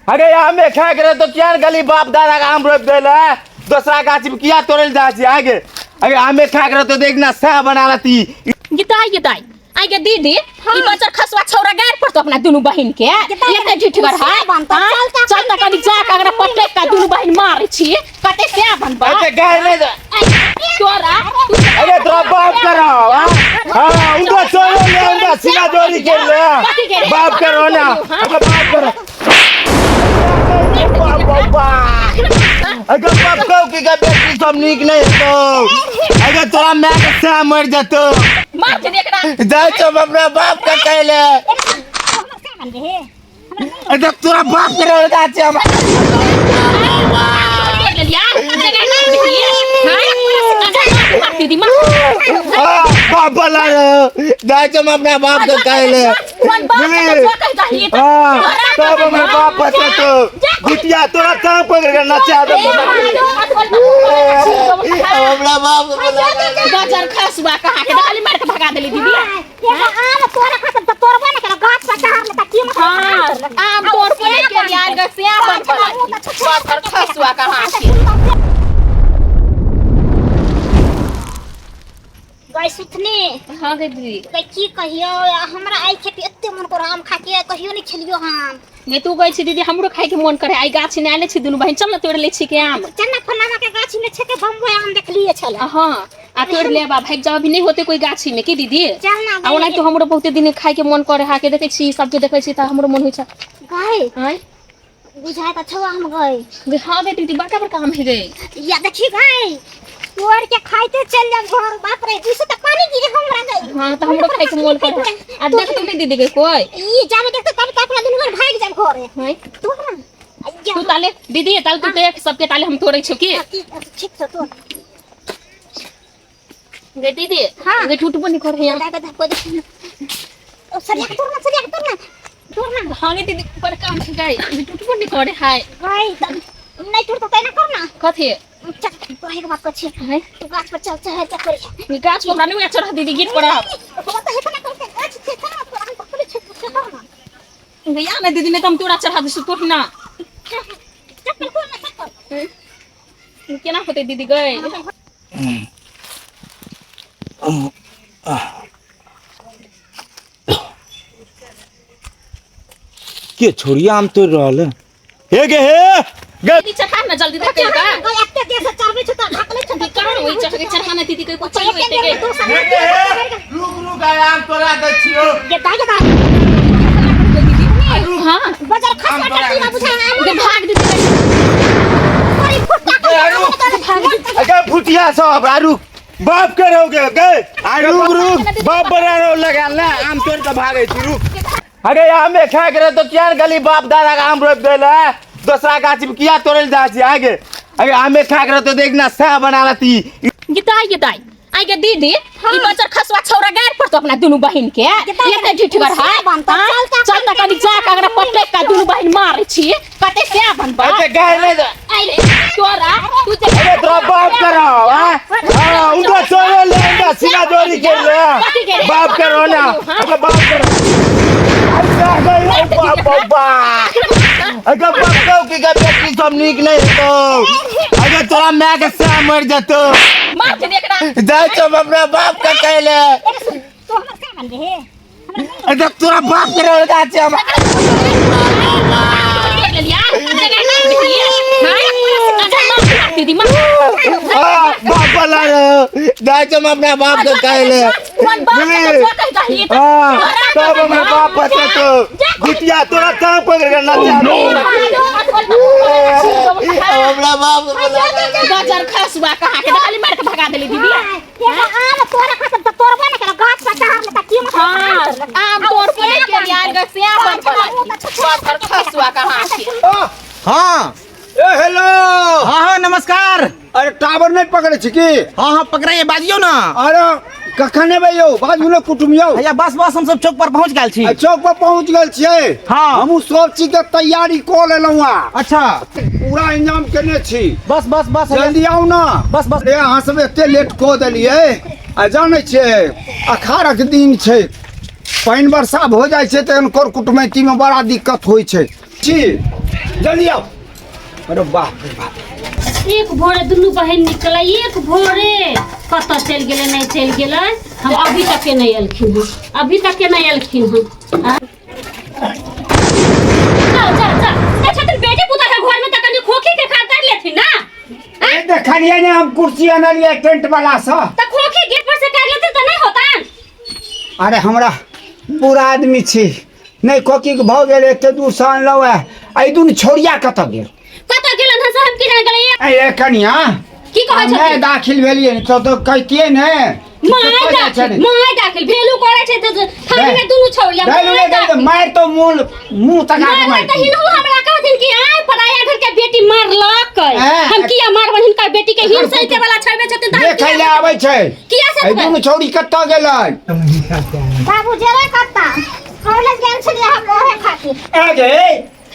अरे आमे खाए के रहे तो किया ने गली बाप दादा के आम रोपि देले दोसरा गाछी में किया तोड़े ले जाइ छी आगे। अरे आमे खाए के रहे तो देखना सह बना लेती। गीताई गीताई आई गे दीदी ई बच्चा खसवा छौरा गाड़ पर तो अपना दुनू बहिन के एते ढिठगर है। चल त कनी जा के अगरा पटक का दुनू बहिन मारै छी कते से बनबा। अरे गाय नहीं तोरा। अरे तोरा बाप करो। हां उनका छोड़ो ले उनका सीना जोरी के ले बाप करो ना अपना बाप करो। अगर बाप कहो कि बेटी सब नीक नहीं हेतौ, अगर तोरा माय के सह मरि जेतौ। मार के देखना जाइ छौ अपना बाप के कहले। अरे तोरा बाप के रह गाछ हम बाप बोला जाइ छौ अपना बाप के कहले। हां तब हमर बाप बचेतौ। गुटिया तोरा कहाँ पकड़ के नचा दे। हमरा बाप बोला गजर खसुआ कहाँ के खाली मार के भगा देली दीदी। आम तोरा खसब त तोड़बो न केलौ, गाछ पर चढ़ल त की मतलब। आम तोड़बो नै केलियै, आर गे स्याह बन बला खसुआ कहाँ के। गई सुथनी। हां गे दीदी। गई की कहियो हमरा आई खेती एते मन कर आम खा के कहियो नहीं खेलियो हम। नहीं तू गई छी दीदी हमरो खाए के मन करे। आई गाछ ने आले छी दुनू बहिन चल न तोड़ ले छी के आम। चल ना फलाना के गाछ में छे के बम्बई आम देखलिए छल। हां आ तोड़ ले बा भाग जाओ अभी नहीं होते कोई गाछी में की दीदी। चल ना। आ ओना तो हमरो बहुते दिन खाए के मन करे हा के देखे छी सबके देखे छी त हमरो मन होई छ। गई हां बुझाय त छौ आम गई। हां गे दीदी बड़का बड़का आम हे गई। या देखी गई तोड़ के खाइते चल जा घर। बाप रे जिसे त पानी गिरे हमरा गई। हां त हमरो खाए के मन करे। आ देख तुम दीदी के कोई ई जाबे देखते तब त अपना दुनू घर भाग जाब घरे। हां तू ना तू ताले दीदी ताले तू देख सबके ताले हम तोड़ै छौ की। ठीक छ तोड़ गे दीदी। हां गे टूटबो नहीं करे यहाँ। दादा दादा कोई ओ सरिया के तोड़ना सरिया के तोड़ना तोड़ना। हां गे दीदी पर काम छै गई टूटबो नहीं करे हाय। गई नहीं टूटतो तै ना करना। कथी चल कहे के बात कछि। हैं तू गाछ पर चल चढ़ चढ़ करी। गाछ पर हमरा नहीं चढ़ दीदी गिर पड़ब। ओ त हेतना करते गाछ छै तना तोरा हम पकड़े छै तू करना। गया ना दीदी नहीं तो हम तोरा चढ़ा दिसु तोड़ ना। चप्पल खोल ना चप्पल। केना होते दीदी गई। के छोड़िया आम तोड़ रहल है। हे गे हे गे दीदी चढ़ा ना जल्दी धकेल का। गई एते देर से चढ़बे छ त ढकले छ दीदी कहाँ होई चढ़ के चढ़ा ना दीदी के कुछ होई ते गे। हे गे हे रुक रुक आय आम तोड़ा दै छियो। गे दाई गे दाई दीदी हां बाजार खसवा टटी ना बुझा आम गे भाग दीदी बड़ी फुटा ए, रुक। अगे फुटिया सब आ रुक बाप के रहोगे गे आ रुक रुक बाप बना रहो लगा ले आम तोड़ के भागे छी रुक। अरे आमे खाए के रहे तो किया गली बाप दादा के आम रोपि देले दोसरा गाछी में किया तोड़े ले जाइ छी आगे। अरे आमे खाए के रहे तो देखना सह बना लेती। गीताई गीताई आई गे दीदी ई बच्चा खसुआ छौरा गाड़ पर तो अपना दुनू बहिन के एते ढिठगर है। चल त कनी जा के अगरा पटक का दुनू बहिन मारै छी कते से बनबा। अरे गाय नहीं आई रे तोरा तू जे अरे तोरा बाप करो। हां हां उनका छोड़ो ले उनका सीना जोरी के ले बाप करो ना अपना बाप करो। अरे गई बाप बाप अगर बाप कहो कि बेटी सब नीक नहीं हेतौ, अगर तोरा माय के सह मरि जेतौ। मार के देखना जाइ छौ अपना बाप के कहले। तू हमर का बनबे हे। अरे तोरा बाप के रह गाछ हम दीदी मार हां बाप बोला जाइ छौ अपना बाप के कहले। हां तब हमर बाप बचेतौ। गुटिया तोरा कहाँ पकड़ के नचा दे। हमरा बाप बोला गजर खसुआ कहाँ के खाली मार के भगा देली दीदी। आम तोरा खसब त तोड़बो न केलौ, गाछ पर चढ़ल त की मतलब। हां आम तोड़बो नै केलियै आर गे स्याह बन बला खसुआ कहाँ के। हां ए हेलो। हां हां नमस्कार। अरे टावर नहीं पकड़े छी की? हां हां पकड़ाइए बाजियो ना। अरे कखन एबै यौ बाजू ने कुटुम यौ। भैया बस बस हम सब चौक पर पहुंच गेल छी। चौक पर पहुंच गेल छियै? हां। हमहूँ सब चीज के तैयारी कऽ लेलहुँ हँ। अच्छा पूरा इंतजाम केने छी। बस बस बस जल्दी आउ ना। बस बस। अरे अहाँ सब एते लेट कऽ देलियै। आ जानै छियै अखाड़क दिन छै, पानि वर्षा भऽ जाइ छै तहन कर कुटमैतीमे बड़ा दिक्कत होइ छै। छी जल्दी आओ। अरे बाप रे बाप। एक भोरे दुनू बहिन निकलै, एक भोरे कतऽ चलि गेलै नहि चलि गेलै, हम अभी तक के नहि एलखिन हँ, अभी तक के नहि एलखिन हँ। जाओ जाओ जाओ, अच्छा तुम बेटी पुता के घर में तऽ कनि खोखी के खार कर लेथिन ना। ए देखलियै ने हम कुर्सी अनलियै टेंट वाला सँ। तऽ खोखी गेट पर से काटि लेथिन तऽ नहि होता। अरे हमरा पूरा आदमी छी नहि खोखी के भऽ गेल, एते दूर सँ अनलहुँ हेँ। एहि दुनू छौड़िया कतऽ गेल? कतऽ गेलन हँ से हम की जाने गेलियै। ए कनिया की कहै हम नहि छथिन? दाखिल भेलियै ने तऽ कहितियै ने। माय दाखिल, माय दाखिल भेलू करै छै तऽ थाने में दुनू छौड़िया माय दाखिल। मारि तो मूल मुंह तका के मारबै मारि तऽ हिनहु हमरा कहथिन कि आइ पराया घर के बेटी मारलक, हम किया मारबन हिनकर बेटी के? हिन सहिते वाला छड़बे छथिन तऽ हम देखै किया लए आबै छै। किया एहि सतबै? दुनू छौड़ी कतऽ गेलै? बाबू जेबै कत्ता? कॉलेज गेल छलियै हम पढ़े खातिर। आगे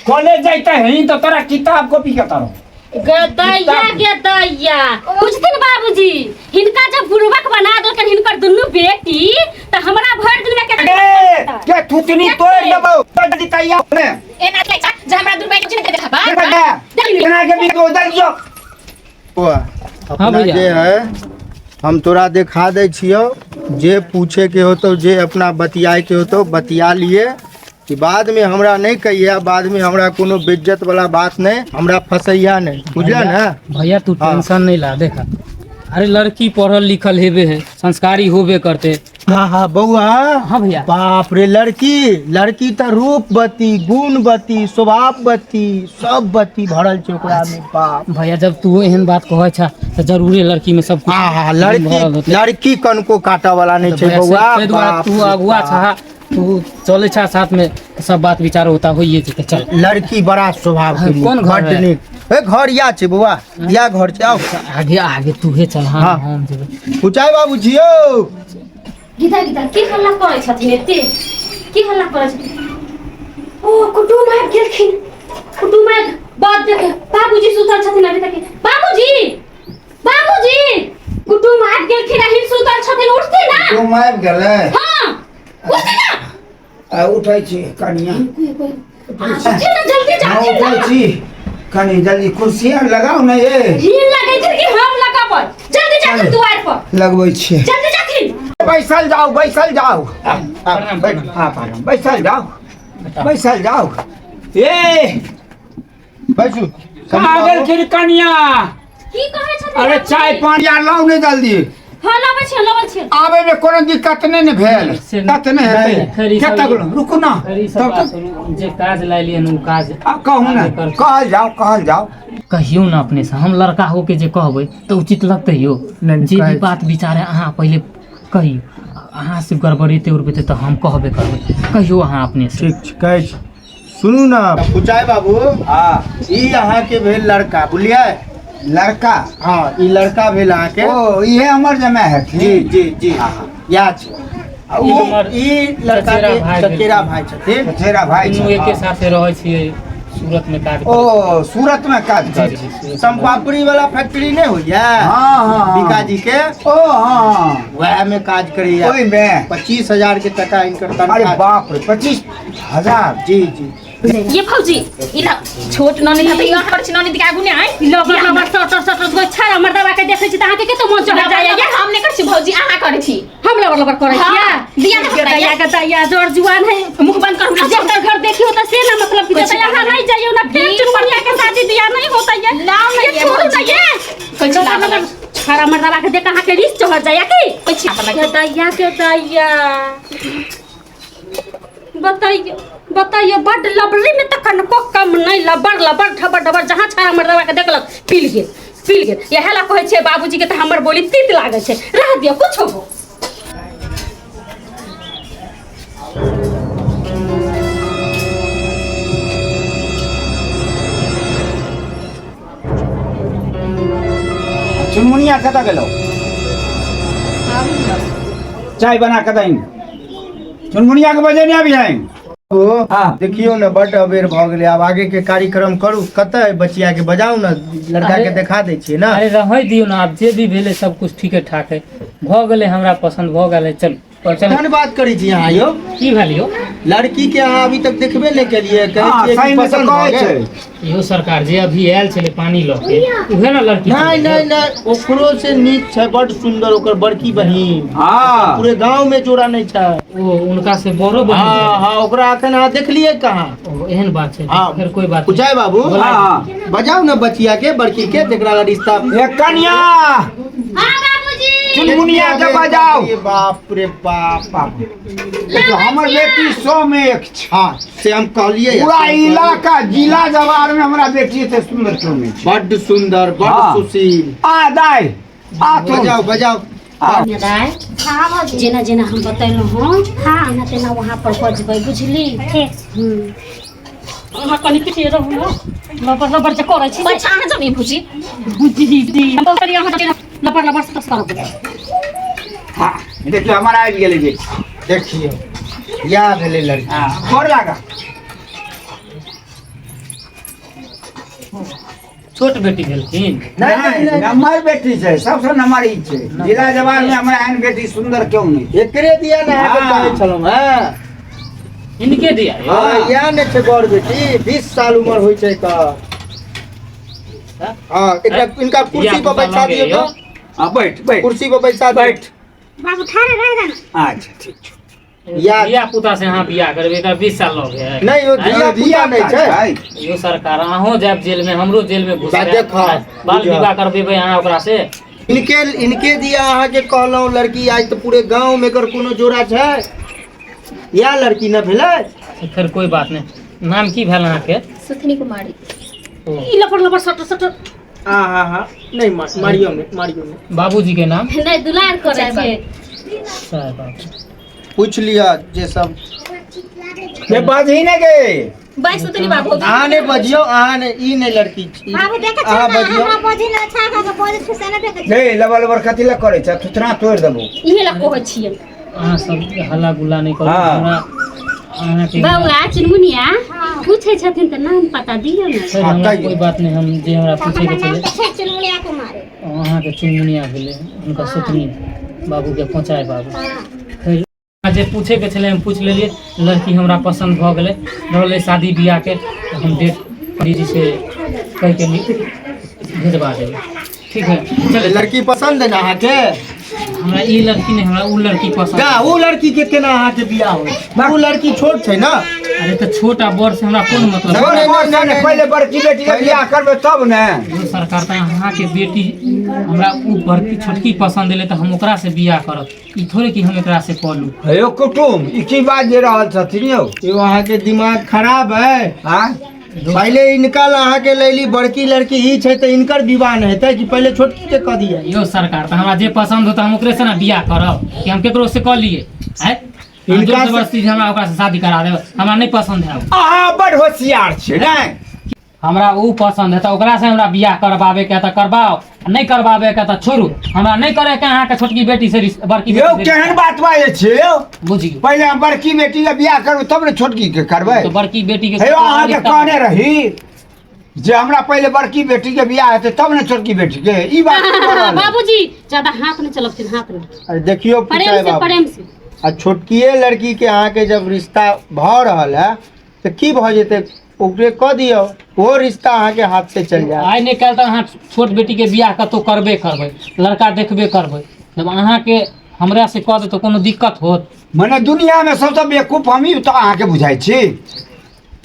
कॉलेज जाइते ही तो तोरा किताब कॉपी कतऽ रहो? गदैया गदैया बुझथिन बाबूजी, हिनका जब बुड़बक बना देलकन हिनकर दुनू बेटी तऽ हमरा भरि दिन में के ए के थुतनी तोड़ देबौ जल्दी तैयार ने। एना छै जे हमरा दुनू बहिन के नहि देखबा। केना के भी उधर जो। बौआ, अपना भैया। जे है हम तोरा देखा दै छियौ, जे पूछे के होतौ, जे अपना बतियाए के होतौ बतिया लिए, कि बाद में हमरा नहीं कहिया, बाद में हमरा कोनो बेइज्जत वाला बात नहीं, हमरा फसैया नहीं, बुझल ने? भैया तू हाँ। टेंशन नहीं ला, देखा अरे लड़की पढ़ल लिखल हेबे है, संस्कारी होबे करते। हाँ हाँ बौआ। हाँ भैया। बाप रे, लड़की लड़की तऽ रूपवती गुणवती स्वभाववती सब बती भरल छै ओकरा में, बाप। भैया जब तू एहन बात कहै छा तऽ जरूरे लड़की में सब कुछ हाँ हाँ भरल लड़की होतै। लड़की कनको काटऽ वाला नहीं तऽ छै भैया, बौआ। ताहि दुआरे बाप तू रे अगुआ बाप। छा, तू चलै छा साथ में, सब बात विचार होता होइए जेतै, चल। लड़की बड़ा स्वभाव के हाँ, कोन नीक, घर बड्ड है? नीक। ए घर या छै बौआ, या घर छै, आउ। आगे आगे तूहे चल। हाँ हाँ। हम जेबै। कुचाय बाबू जी यौ। गीता गीता की हल्ला करै छथिन एते? की हल्ला करै छथिन? ओ कुटुम आबि गेलखिन, कुटुम आबि बात देख बाबूजी सुतल छथिन अभी तक। बाबूजी बाबूजी कुटुम आबि गेलखिन, अहिन सुतल छथिन, उठथिन ना। तुम आबि गेलै? हाँ उठथिन ना। आ उठै छी कनिया। उठथिन ना जल्दी, हाँ जाथिन उठै ना। छी कनी, जल्दी कुर्सी आर लगाउ ने। ए हिन लगैथिन कि हम लगाबै? जल्दी जाथिन दुआर पर। लगबै छियै। जल्दी जाथिन। बैसल जाउ, बैसल जाउ। प्रणाम, प्रणाम। हाँ प्रणाम, बैसल जाउ, बैसल जाउ। ए बैसू। कहाँ गेलखिन कनिया? की कहै छथिन अरे बाबूजी? चाय पानी आर लाउ ने जल्दी। हाँ लाबै छी, लाबै छी। आबै में कोनो दिक्कत नहि ने भेल? से नहि। दिक्कत नहि हेतै? खैर, ई सब- कतऽ गेलहुँ? रुकू ना। खैर, ई सब तब बात तक छोड़ू, जे काज लाइलियन ओ काज आ, कहू ने। आगे करतै। कहल जाउ, कहल जाउ। कहियौ ने अपने से, हम लड़का होके जे कहबै तऽ उचित लगतै यौ? नहि, नहि, जे भी कहै छी। बात विचार है अहाँ पहिले कहियौ, अहाँ से गड़बड़ेतै उड़बेतै तऽ हम कहबे करबै। कहियौ अहाँ अपने से। ठीक छै, कहै छी, सुनू ने कुचाय बाबू। हाँ। ई अहाँके भेल लड़का, बुझलियै? लड़का? हाँ ई लड़का भेल अहाँके। ओ इहे हमर जमाय हेथिन? जी जी जी, इएह छै। आ ई ओ हमर ई लड़का चचेरा के भाय भेल। चचेरा भाय छथिन। चचेरा भाय दुनू छै। एके साथे रहै छियै, सूरत में काज करै ओ सूरत में काज छी। करै जी, जी, सूरत में। सम्पापड़ी वाला फैक्ट्री नहि होइया? हाँ हाँ हाँ। बीकाजी के। ओ हाँ। वएह में काज करैया। ओहिमे 25,000 के टका इनकर तनख्वाह। अरे बाप रे, 25,000? जी जी। ये भौजी ई ला छोट ननद है त यहाँ पर छी, ननद के आगू ने आइ। लबर लबर सटर सटर कोइ छाड़ा मर्दवा के देखै छी तऽ अहाँके कते मोन चढ़ जाइया। ये हम नहीं करै छी भौजी, अहाँ करै छी। हम लबर लबर करै हाँ, छियै? दिया ना हमरा, गदैया गदैया जोर जुआन है। मुंह बंद करू ना। जब तक घर देखियो तऽ से ना मतलब कि कुछ जब यहाँ नहीं जाइयो ना फिर बीस चुनमुनिया के शादी बियाह नहीं होता ये। नाम नहीं ये है छोड़ू ना भौजी। ये। कुछ लबर लाभ लबर नहीं। छाड़ा मर्दवा के देख अहाँके रिस चढ़ जाइया की? कुछ लाभ नहीं। गदैया गदैया बताइयो बताइयो, बड लबरी में तऽ कनको कम नहीं, लबर लबर ढबर ढबर जहाँ छाड़ा मर्दवा के देखलक पील गेल पील गेल। इएह ला कहै छियै बाबूजी के तऽ हमर बोली तीत लागै छै, रह दियौ कुछो हो। चुनमुनिया कतऽ गेलौ? चाय बना के दही चुनमुनिया के बजेने अभी है। ओ हाँ। देखियौ ने बड्ड अबेर भऽ गेलै, आब आगे के कार्यक्रम करू। कतऽ है बचिया के बजाउ ने, लड़का के अरे- देखा दै छियै ने। अरे रहै दियौ ने, आब जे भी भेलै सब कुछ ठीके ठाक है, भऽ गेलै, हमरा पसन्द भऽ गेलै, चलू। केहन बात करै छी अहाँ यौ? की भेल यौ? लड़की के अहाँ अभी तक देखबे नहि केलियै, कहै हाँ, छियै कि सही में तऽ पसन्द भऽ कहै गेल। छै। इहो सरकार जे अभी आयल छलै पानी लऽ के, उहे ने लड़की नहि छलै? नहि नहि, ओकरो से नीक छै, बड सुंदर ओकर बड़की बहिन। हाँ। पूरे गांव में जोड़ा नहि छै। ओ उनका से बड़ो बहिन हाँ छलै। हाँ, ओकरा अखन अहाँ देखलियै कहाँ? ओ एहन बात छै? हाँ। फेर कोई बात नहि। पूछाय बाबू, हाँ। बजाउ ने बचिया के, बड़की के, जेकरा ला रिश्ता। ए कनिया, हाँ बाबूजी। चुनमुनिया के बजाउ। अरे बाप रे बाप। बाप। देखियौ, हमर बेटी 100 में 1 छै। हाँ से हम कहलियै। पूरा इलाका जिला जवार में हमरा बेटी एते सुंदर क्यों नहीं छै? बड सुंदर, बड हाँ। सुशील। आ दाइ, आ तू। बजाओ बजाओ। दाइ, हाँ भौजी। जेना जेना हम बतेलहुँ हँ, हाँ। तेना तेना वहाँ पर बजबै, बुझली? ठीक। अहाँ कनि पीछे रहू ने, लबर लबर जे करै छी। अच्छा अहाँ जमी भुजी। बुझली, हम तऽ अहाँ जेना लबर लबर से करबै। हाँ, देखियौ हमर आबि गेलै बेटी। देखियौ, इएह भेलै लड़की। हाँ, गोर लागा। छोट बेटी भेलखिन? नहि नहि नहि, नम्बर बेटी छै, सबसँ नम्बर ई छै। जिला जवार में हमरा एहन बेटी सुंदर क्यों नहीं? एकरे दिया ने अहाँके हाँ। कहै छलहुँ हेँ। इनके दिया यौ? हाँ, इएह ने छै बड़ बेटी, 20 साल उम्र होइ छै एकर। हाँ, एकरा इनका कुर्सी पर बैठा दियौ तऽ। हाँ, बैठ बैठ। कुर्सी पर बैठा दियौ। बैठ। बाबू ठाढ़े रह जाना। अच्छा ठीक छै। या- धिया पुता से अहाँ बियाह करबै, एकरा 20 साल लऽ गेल। नहि यौ, धिया पुता नहि छै। यो सरकार, अहूँ जायब जेल में, हमरो जेल में घुस देखा, बाल बुझा। विवाह करबेबै अहाँ ओकरा से? इनके इनके दिया अहाँके कहलहुँ लड़की, आज तऽ पूरे गाँव में एकर कोनो जोड़ा छै? इएह लड़की न भेलै? फेर कोई बात नहि। नाम की भेल अहाँके? सुथनी कुमारी। ओ, ई लबर लबर सटर सटर। हाँ हाँ हाँ, नहीं मारियो नहीं, मारियो नहीं। बाबूजी के नाम? नहि, दुलार करै छै। साहेब बाबू। पूछ लिअ जे सब। ये बाजही ने गे। बाइ सुथनी बाबू। अहाँ नहि बजियौ, अहाँ नहि, ई नहि लड़की छी। बाबू देखै अहाँ छै ने, बजियौ। हमरा बजै लए अच्छा अहाँके बजै छै से नहि देखै छै। गे लबर लबर कथी लए करै छै? थुथना तोड़ि देबौ। इहे लए कहै छियै। अहाँ सब हल्ला गुल्ला नहि करू। हाँ। हमरा अहाँके बौआ चुनमुनिया पूछै छथिन तऽ नाम पता दियौ ने। फेर हमरा कहियौ। कोई बात नहि, हम जे हमरा तऽ पूछैके हमर नाम छलै। तऽ छै चुनमुनिया कुमारी। अहाँके चुनमुनिया भेलै, हुनका सुतनी बाबूके पहुँचाए बाबू। हाँ। फेर जे पूछैके छलै हम पूछि लेलियै। लड़की हमरा पसन्द भऽ गेलै। रहलै शादी बियाहके, तऽ हम डेट पंडीजी से कहिके भेजबा देबै। ठीक है, चल। लड़की पसंद है ना अहाँके? हमरा ई लड़की नहि, हमरा ओ लड़की पसन्द। गा ओ लड़की के केना अहाँके बियाह होय? ओ लड़की छोट छै ना? अरे तऽ छोट आ बड़ से हमरा कोन मतलब? नहीं, नहीं, बड़ नहीं, से नहीं, पहिले बड़की बेटी के बियाह करबै तब ने। यौ सरकार, तऽ अहाँके बेटी हमरा ओ बड़की छोटकी पसन्द एलै तऽ हम ओकरा से बियाह करब, ई थोड़े कि हम एकरा से कऽ लू। हे यौ कुटुम, ई की बात जे रहल छथिन यौ? यौ अहाँके दिमाग खराब है। हाँ? पहिले इनका ला अहाँके लैली, बड़की लड़की ई छै तऽ इनकर विवाह नहि हेतै कि पहिले छोटकी के कऽ दियै? यौ सरकार, तऽ हमरा जे पसन्द होत हम ओकरे से ने बियाह करब कि हम केकरो से कऽ लिए? आँय, हिनका से- जबरदस्ती जे हमरा ओकरा से शादी करा देब, हमरा नहि पसन्द है ओ। अहाँ बड़ होशियार छियै नहि? हमरा ओ पसन्द है तऽ ओकरा से हमरा बियाह करबाबे के है तऽ करबाओ, आ नहि करबाबे के है तऽ छोड़ू। हमरा नहि करे के अहाँके छोटकी बेटी से रिश्ता, बड़की यौ बेटी से केहन रिश्ता। बात बाजै छियै यौ? बुझियौ। पहिले हम बड़की बेटी के बियाह करबै तब ने छोटकी के करबै। तऽ बड़की बेटी के हे यौ, अहाँके रिश्ता- कहने रही जे हमरा पहिले बड़की बेटी के बियाह हेतै तब ने छोटकी बेटी के, ई बात की कऽ रहल है? बाबूजी ज्यादा हाथ नहि चलबथिन, हाथ नहि। अरे देखियौ प्रेम पुछाय से बाबू, प्रेम से। आ छोटकिए लड़की के अहाँके जब रिश्ता भऽ रहल है तऽ की भऽ जेतै? ओकरे कऽ दियौ, ओहो रिश्ता अहाँके हाथ से चलि जायत। आइ नहि काल्हि तऽ अहाँ छोट बेटी के बियाह कतहु करबे करबै, लड़का देखबे करबै। जब अहाँके हमरा से कऽ देत तऽ कोनो दिक्कत होत? मने दुनिया में सबसँ बेवकूफ हमही तऽ अहाँके बुझाइ छी।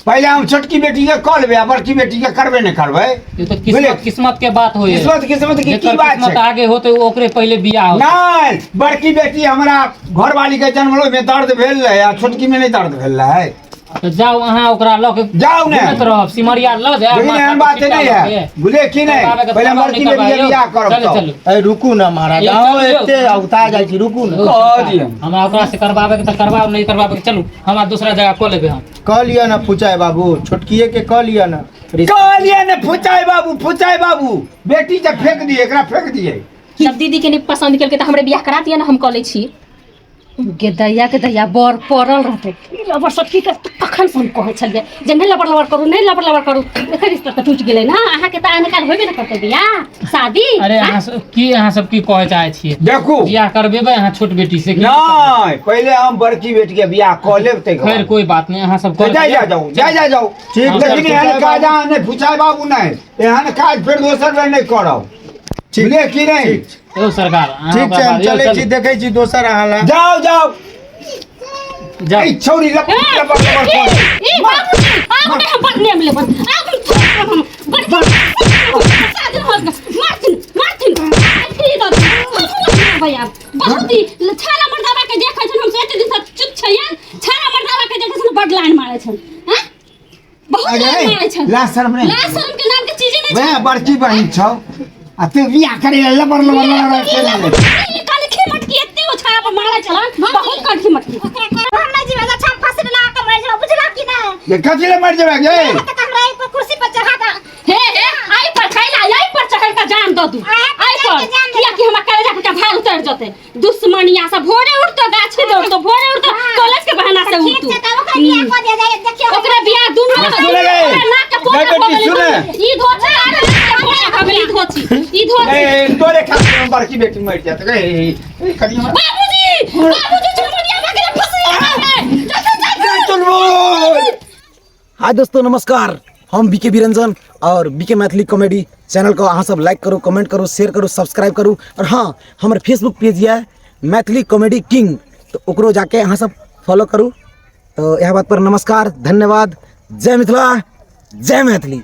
पहिले हम छोटकी बेटी के कऽ लेबै आ बड़की बेटी के करबे नहि करबै। ई तऽ बुझलियै? किस्मत, किस्मत के बात होइए। किस्मत, किस्मत के की जेकर बात किस्मत छै? आगे होते ओकरे पहिले बियाह होतै। नहि, बड़की बेटी हमरा घरवाली के जन्मलो में दर्द भेल रहै आ छोटकी में नहि दर्द भेल रहै। तऽ जाउ अहाँ ओकरा लऽ के जाउ ने। घुमैत रहब, सिमरिया लऽ जायब। लेकिन माथा एहन के बात छिट्टा नहि लऽ है, के। बुझलियै की नहि? करबाबे के पहिले करबाउ, बड़की नहि बेटी के करबाउ। बियाह करब चलू तब। चलू। अरे रुकू ना महाराज, यौ, अहाँ चलू, यौ। एते औता जाइ छी, रुकू ने। कह दियौ। हमरा ओकरा से करबाबे के तऽ करबाउ, नहि करबाबे के चलू हमरा दूसरा जगह कऽ लेबै हम। कऽ लिअ ने फुचाइ बाबू, छोटकिए के कऽ लिअ ने रिश्ता। कहलियै ने फुचाइ बाबू, फुचाइ बाबू, बेटी के फेंक दियै, एकरा फेंक दियै। जब दीदी के नहि पसन्द केलकै तऽ हमरे बियाह करा दिअ ने, हम कऽ लै छी। गे दैया के दैया बड़ पड़ल रहतै। ई लबर सब की कर, कखन से हम कहै छलियै जे नहि लबर लबर करू, नहि लबर लबर करू। एकर रिश्ता तऽ टूटि गेलै ने। अहाँके तऽ आन काल होबे ने करतै बियाह शादी। अरे अहाँ सब की, अहाँ सब की कहै चाहै छियै? देखू, बियाह करबेबै अहाँ छोट बेटी से कि? नहीं, पहले हम बड़की बेटी के बियाह कऽ लेब ताहिके खैर बाद। कोई बात नहीं, अहाँ सब तऽ जाय जाय जाउ, जाय जाय जाउ। ठीक छै, लेकिन एहन काज अहाँ नहि फुचाइ बाबू, नहि एहन काज फेर दोसर बेर नहि करब, बुझलियै कि नहि? यौ सरकार, अहाँ ठीक ओकरा छै, हम बाद- यौ, चलै छी, चलू। देखै छी दोसर अहाँ लए। जाउ जाउ। जाउ। ई छौरी लपड़ लपड़ लपड़ कर। ई बाबूजी, आब नहि हम बड़ नेम लेबन, आब हम छोड़ब, हम बड़ शादी हो गेल। मारथिन मारथिन अथी दऽ दू। हमहूँ लेबै आब। बहुत ही छाला मर्दाबा के देखै छन, हम से एते दिन से चुप छैयन। छाला मर्दाबा के देखै छन, बड़ लाइन मारै छन। हैं, बहुत अरे, लाइन मारै छन। लाज शरम नहि। लाज शरम के नाम के चीजे नहि। वएह बड़की बहिन छौ आ तू बियाह करे ला लबर लबर लबर लबर करे। ई कनखी मटकी एते ओ छाला पर मारै छलन, बहुत कनखी मटकी। हम नहीं जीवे, अच्छा हम फांसी लगा के मर जाओ, बुझला कि नहीं? ये कथी ले मर जेबै गे? तक हमरा एक कुर्सी पर चढ़ा दा। हे हे, आई पर खैला, आई पर चढ़ के जान दऽ दू। आई पर आई चढ़ पर के जान दऽ किया कि हमरा कलेजा के भार उतर जते। दुश्मनिया सब भोरे उठतो, गाछी दौड़तो, भोरे उठतो, कॉलेज के बहाना से ठीक उठतो। छै, तब ओकरा बियाह कऽ दिया जाए, देखियौ। ओकरा बियाह दुनू सुने गे। ओकरा नाक के पोटा गई भऽ बेटी, गेलै। सुने। ई धोती आर नाक के पोटा भऽ गेलै, ई धोती, ई धोती। ए, तोरे खातिर हम बड़की बेटी मर जात गे। ए, कनी हमरा- बाबूजी, बाबूजी, चुनमुनिया भऽ गेलै, फंसी लगा। चल चल। चुनमुन। हाय दोस्तों, नमस्कार। हम बीके बिरंजन और बीके मैथिली कॉमेडी चैनल को अहाँ सब लाइक करू, कमेंट करू, शेयर करू, सब्सक्राइब करू। और हाँ, हमर फेसबुक पेज यऽ मैथिली कॉमेडी किंग, तो ओकरो जाके अहाँ सब फॉलो करू। तो यह बात पर नमस्कार, धन्यवाद। जय मिथिला, जय मैथिली।